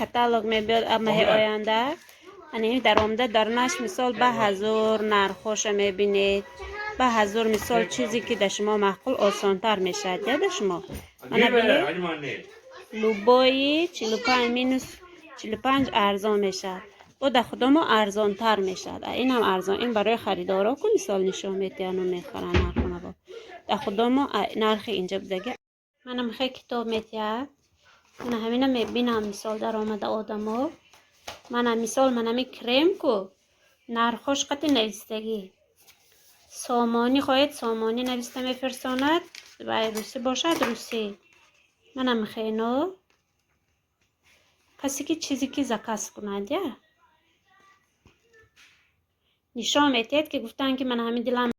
Каталог мебиёд маҳи оянда. Ани даромада дарунаш, мисол, ба ҳазор нархҳоша мебинед, ба ҳазор, мисол, чизе ки дар шумо маъқул, осонтар мешавад я да шумо. Мана бинед, любой 45, минус 45 арзон мешавад, бо дар худомо арзонтар мешавад. Инам арзон, ин барои харидоро ку, мисол, нишон метиҳану мехаранд нархонаво. Дар худомо нархи инҷа будаги. Манам хе китоб метиҳад, мана ҳамина мебинам, мисол, даромада одамо. Мана, мисол, манами крем ку, нархош қати навистагӣ. Сомонӣ хоҳед, сомонӣ нависта мефирсонад, вай русӣ бошад, русӣ. Манам хено касе ки чизе ки заказ кунад, я нишон метиҳад, ки гуфтанд, ки мана ҳамин дилам.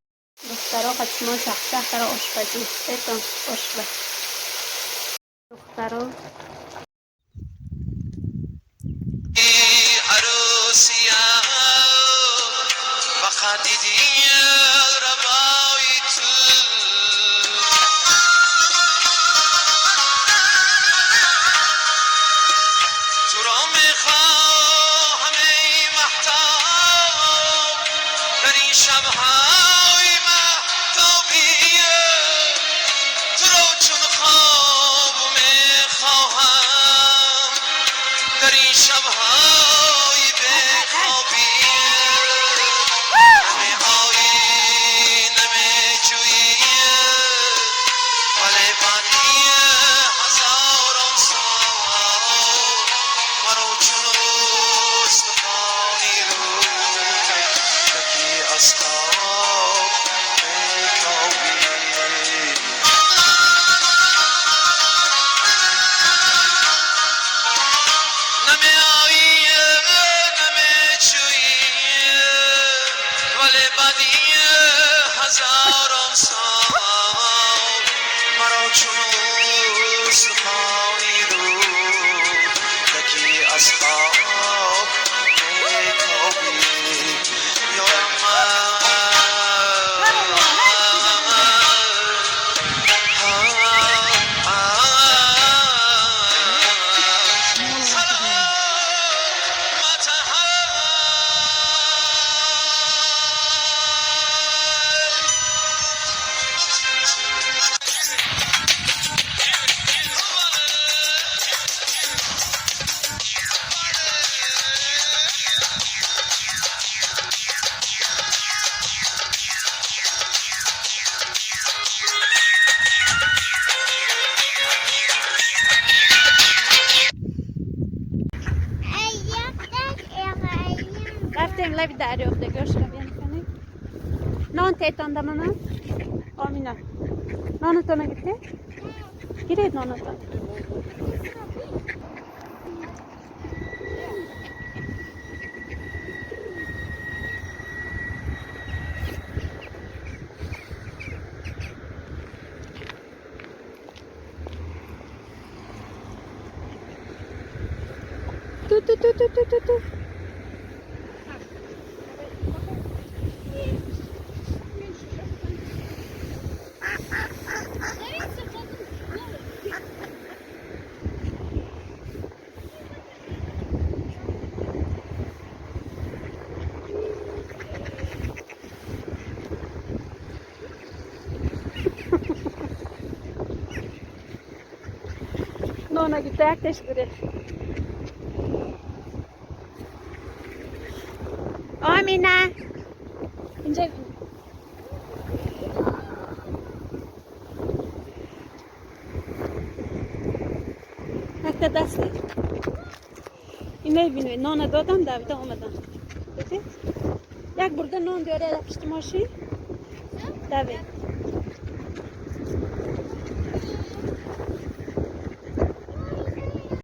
Духтаро, қати шумо чахчах кара, ошпазӣ этон ошба, духтаро. عروسیم و دیدی روای تو. تو را میخواهم ای مهتاب، در این شبهای مهتابی تو را چون خواب میخواهم، در این شبهای بخوابی نمی آیی، نمی جویی. Дарёбдагиошро бинкунед. Нон тетонда манам. Омина. Нонатона гирте? Гиред нонатон. Ту ту ту ту ту ту ту. Нона гирта яктеш гире. Омина. Инҷа якта даст. Ин мебинед, нона додам, давида омадам. Дидед? Як бурда нон биёре пишти мошин. Давид.